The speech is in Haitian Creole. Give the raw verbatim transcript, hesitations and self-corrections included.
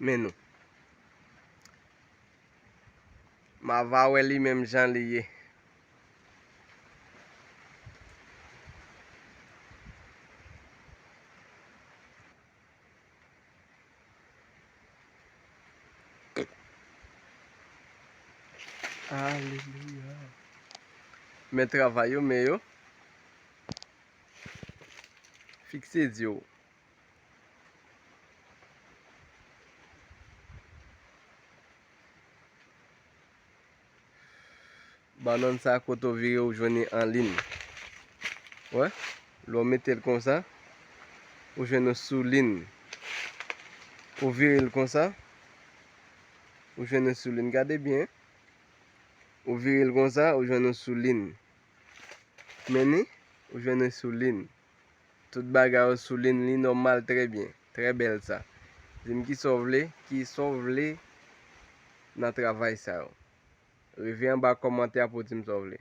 Men nou. M ava wè li menm jan li ye. Alelouya. Men travay yo, men yo. Fikse zye w. Bannann sa, kote w vire, ou jwenn li an lin. Wè, lè w mete l konsa, ou jwenn yon sou lin. Ou vire l konsa, ou jwenn yon sou lin. Gade byen. Ou vire l konsa, ou jwenn yon sou lin. Men ni, ou jwenn yon sou lin. Tout bagay yo sou lin, li nòmal, trè byen. Trè bèl sa. Di m kisa w vle, kisa w vle nan travay sa yo. Rive anba kòmantè a pou w di m sa w vle.